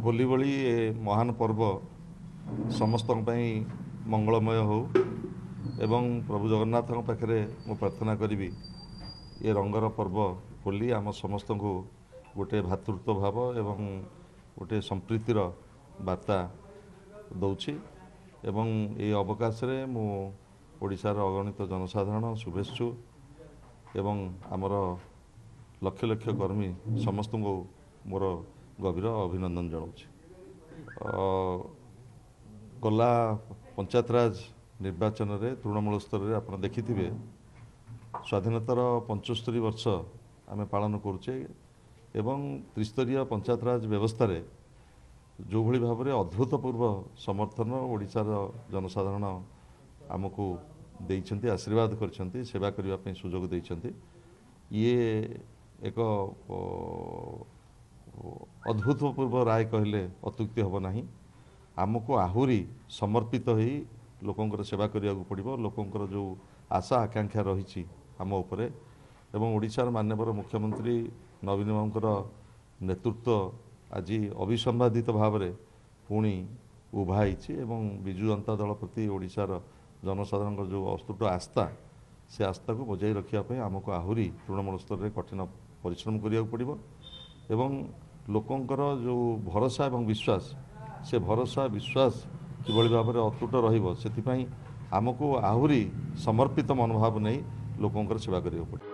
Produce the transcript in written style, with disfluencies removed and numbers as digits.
ହୋଲି ଭଳି ଏ ମହାନ ପର୍ବ ସମସ୍ତଙ୍କ ପାଇଁ ମଙ୍ଗଳମୟ ହେଉ ଏବଂ ପ୍ରଭୁ ଜଗନ୍ନାଥଙ୍କ ପାଖରେ ମୁଁ ପ୍ରାର୍ଥନା କରିବି ଏ ରଙ୍ଗର ପର୍ବ ହୋଲି ଆମ ସମସ୍ତଙ୍କୁ ଗୋଟେ ଭାତୃତ୍ୱ ଭାବ ଏବଂ ଗୋଟେ ସମ୍ପ୍ରୀତିର ବାର୍ତ୍ତା ଦେଉଛି। ଏବଂ ଏହି ଅବକାଶରେ ମୁଁ ଓଡ଼ିଶାର ଅଗଣିତ ଜନସାଧାରଣ, ଶୁଭେଚ୍ଛୁ ଏବଂ ଆମର ଲକ୍ଷ ଲକ୍ଷ କର୍ମୀ ସମସ୍ତଙ୍କୁ ମୋର ଗଭୀର ଅଭିନନ୍ଦନ ଜଣାଉଛି। ଗଲା ପଞ୍ଚାୟତରାଜ ନିର୍ବାଚନରେ ତୃଣମୂଳ ସ୍ତରରେ ଆପଣ ଦେଖିଥିବେ, ସ୍ୱାଧୀନତାର 75 ବର୍ଷ ଆମେ ପାଳନ କରୁଛେ ଏବଂ ତ୍ରିସ୍ତରୀୟ ପଞ୍ଚାୟତରାଜ ବ୍ୟବସ୍ଥାରେ ଯେଉଁଭଳି ଭାବରେ ଅଦ୍ଭୁତପୂର୍ବ ସମର୍ଥନ ଓଡ଼ିଶାର ଜନସାଧାରଣ ଆମକୁ ଦେଇଛନ୍ତି, ଆଶୀର୍ବାଦ କରିଛନ୍ତି, ସେବା କରିବା ପାଇଁ ସୁଯୋଗ ଦେଇଛନ୍ତି, ଇଏ ଏକ ଅଦ୍ଭୁତପୂର୍ବ ରାୟ କହିଲେ ଅତ୍ୟୁକ୍ତି ହେବ ନାହିଁ। ଆମକୁ ଆହୁରି ସମର୍ପିତ ହୋଇ ଲୋକଙ୍କର ସେବା କରିବାକୁ ପଡ଼ିବ। ଲୋକଙ୍କର ଯେଉଁ ଆଶା ଆକାଂକ୍ଷା ରହିଛି ଆମ ଉପରେ ଏବଂ ଓଡ଼ିଶାର ମାନ୍ୟବର ମୁଖ୍ୟମନ୍ତ୍ରୀ ନବୀନ ବାବୁଙ୍କର ନେତୃତ୍ୱ ଆଜି ଅବିସମ୍ବାଦିତ ଭାବରେ ପୁଣି ଉଭା ହେଇଛି ଏବଂ ବିଜୁ ଜନତା ଦଳ ପ୍ରତି ଓଡ଼ିଶାର ଜନସାଧାରଣଙ୍କର ଯେଉଁ ଅତୁଟ ଆସ୍ଥା, ସେ ଆସ୍ଥାକୁ ବଜାୟ ରଖିବା ପାଇଁ ଆମକୁ ଆହୁରି ତୃଣମୂଳ ସ୍ତରରେ କଠିନ ପରିଶ୍ରମ କରିବାକୁ ପଡ଼ିବ ଏବଂ ଲୋକଙ୍କର ଯେଉଁ ଭରସା ଏବଂ ବିଶ୍ୱାସ, ସେ ଭରସା ବିଶ୍ୱାସ କିଭଳି ଭାବରେ ଅତୁଟ ରହିବ ସେଥିପାଇଁ ଆମକୁ ଆହୁରି ସମର୍ପିତ ମନୋଭାବ ନେଇ ଲୋକଙ୍କର ସେବା କରିବାକୁ ପଡ଼ିବ।